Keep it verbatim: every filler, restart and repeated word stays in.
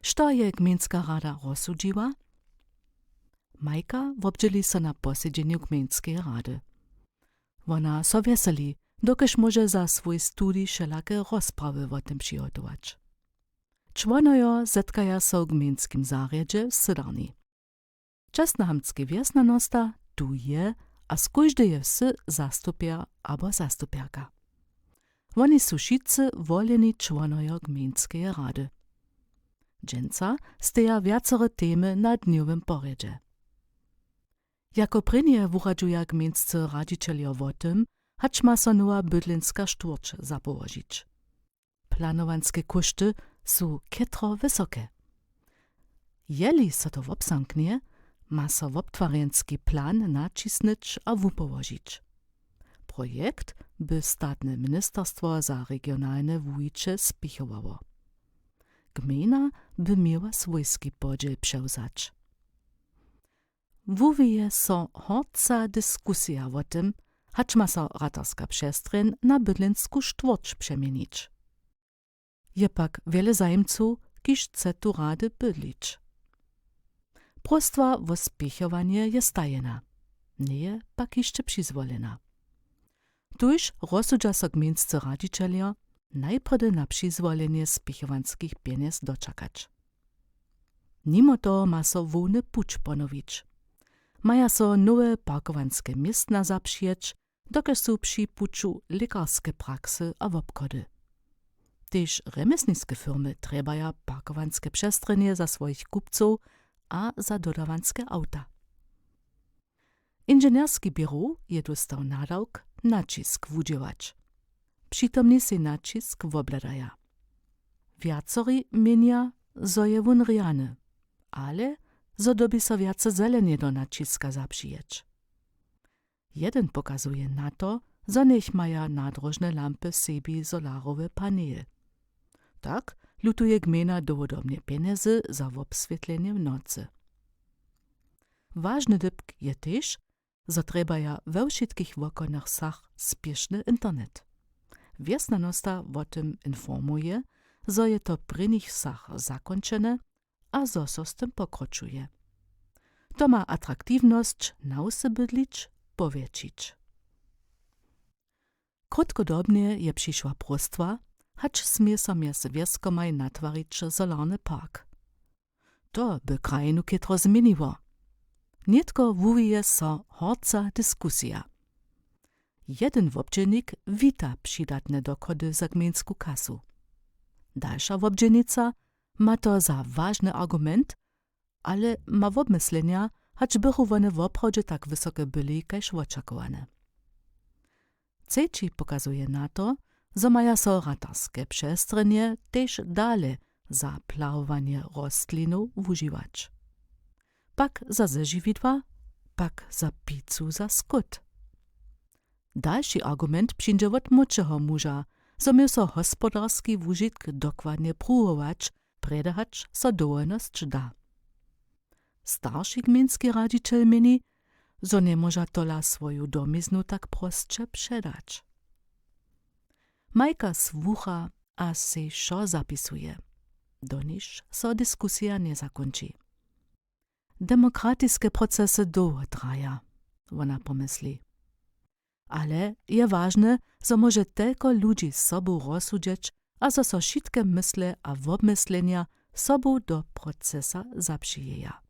Što je gmejnska rada rozsudźiła? Majka wobdźěli so na posedźenju gmejnskeje rady. Wona so wjeseli, dokelž móže za swój studij wšelake rozprawy wo tym přihotować. Čłonojo zetkaja so w gmejnskim zarjedźe w sydarni. Čestnohamtskej wjesnjanosta tu je a z kóždeje wsy zastupjer abo zastupjerka. Woni su wšitcy woleni čłonojo gmejnskeje rady. Dźensa steja wjacore temy na dnjowym porjedźe. Jako prěnje wuradźuja gmejnscy radźićeljo wo tym, hač ma so nowa bydlenska štwórć zapołožić. Planowanske kóšty su chětro wysoke. Jeli so to wobzamknje, ma so wobtwarjenski plan naćisnyć a wupołožić. Projekt by statne ministerstwo za regionalne wuwiće spěchowało. Gmejna by měła swójski podźěl přewzać. Wuwije so horca diskusija wo tym, hač ma so ratarska přestrjeń na bydlensku štwórć přeměnić. Je pak wjele zajimcow, kiž chce tu rady bydlić. Próstwa wo spěchowanje je stajena, njeje pak hišće přizwolena. Tuž rozsudźa so gmejnscy radźićeljo, najprjedy na přizwolenje spěchowanskich pjenjez dočakać. Nimo toho ma so hłowny puć ponowić. Maja so nowe parkowanske městna zapřijeć, dokelž su při puću lěkarske praksy a wobchody. Tež rjemjesniske firmy trjebaja parkowanske přestrjenje za swojich kupcow a za dodawanske awta. Inženjerski běrow je dóstał nadawk, naćisk wudźěłać. Přitomni sej naćisk wobhladaja. Wjacori měnja, zo je wón rjany, ale zo dyrbi so wjace zelenje do naćiska zapřijeć. Jedyn pokazuje na to, zo njech maja nadróžne lampy sebi solarowy panel. Tak lutuje gmejna dołhodobnje pjenjezy za wobswětlenje w nocy. Wažny dypk je tež, zo trjebaja we wšitkich wokolnych wsach spěšny internet. Wjesnjanosta wo tym informuje, zo je to w prěnich wsach zakónčene a zo so z tym pokročuje. To ma atraktiwnosć na wsy bydlić powjetšić. Krótkodobnje je přišła próstwa, hač smě so mjez wjeskomaj natwarić solarny park. To by krajinu chětro změniło. Nětko wuwije so horca diskusija. Jedyn wobdźělnik wita přidatne dochody za gmejnsku kasu. Dalša wobdźělnica ma to za wažny argument, ale ma wobmyslenja, hač bychu wone woprawdźe tak wysoke byli kaž wočakowane. Třeći pokazuje na to, zo maja so ratarske přestrjenje tež dale za plahowanje rostlinow wužiwać. Pak za zežiwidła, pak za picu za skót. Dalši argument přińdźe wot młódšeho muža, zo měł so hospodarski wužitk dokładnje pruwować, prjedy hač so dowolnosć da. Starši gmejnski radźićel měni, zo njemóža tola swoju domiznu tak prosće předać. Majka słucha a sej wšo zapisuje, doniž so diskusija njezakónči. Demokratiske procesy dołho traja, wona pomysli. Ale je wažne, zo móže telko ludźi sobu rozsudźeć a zo so wšitke mysle a wobmyslenja sobu do procesa zapřijeja.